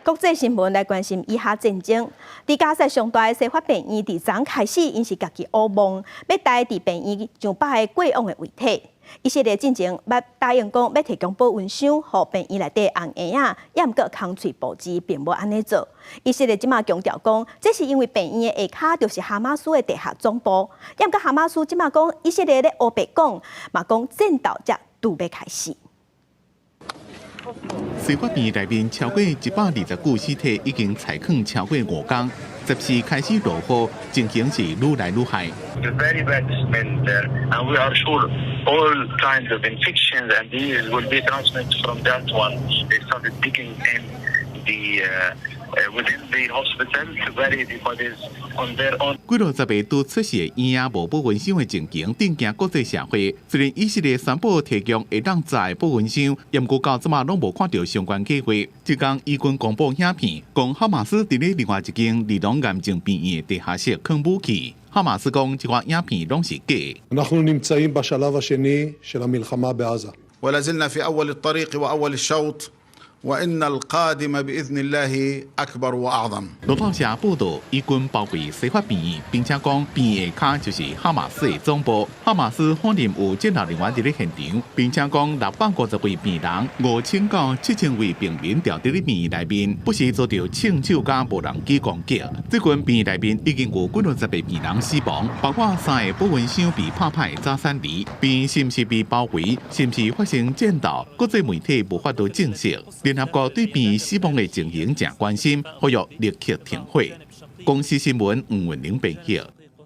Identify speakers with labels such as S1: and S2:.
S1: 國際新聞來關心以哈戰爭。佇加薩上大的西法病院，佇昨開始，𪜶是家己烏夢，欲帶佇病院上百个過往的遺體。以色列進前捌答應講欲提供保溫箱，予病院內底紅嬰仔，也毋過空喙布置並無按呢做。以色列這馬強調講，這是因為病院的下跤就是哈馬斯的地下總部。也毋過哈馬斯這馬講，以色列咧烏白講，嘛講戰鬥才拄欲開始。
S2: 西法病院內面超過120具屍體已經採囥超過5工，14開始落雨，情形是愈來愈壞。
S3: Very bad smell there, and we are sure all kinds of infections and diseases will be transmitted from that one. They started digging in the within the hospital to bury the bodies on their own.
S2: 幾落十個拄出世的嬰仔無保溫箱的情形，震驚國際社會。雖然以色列宣布提供會當載保溫箱，毋過到這馬攏無看著相關計劃。這工以軍公布影片，講哈馬斯佇咧另外一間兒童癌症病院的地下室囥武器。哈馬斯講這款影片攏是假。
S4: אנחנו נמצאים בשלב השני של המלחמה בעזה.
S5: ولا زلنا في أول الطريق وأول الشوط وإن القادم بإذن الله أكبر وأعظم。
S2: 路透社報道，以軍包圍西法病院，並且講病院下跤就是哈馬斯的總部。哈馬斯否認有戰鬥人員佇咧現場，並且講650位病人、5000到7000位病民住佇咧病院內面，不時遭著槍手佮無人機攻擊。最近病院內面已經有幾落十個病人死亡，包括三个保溫箱被拍破的早產兒。病院是毋是被包圍，是毋是發生戰鬥？國際媒體無法度證實。聯合國對病院死亡的情形誠關心，呼籲立刻停火。公視新聞吳文玲編譯。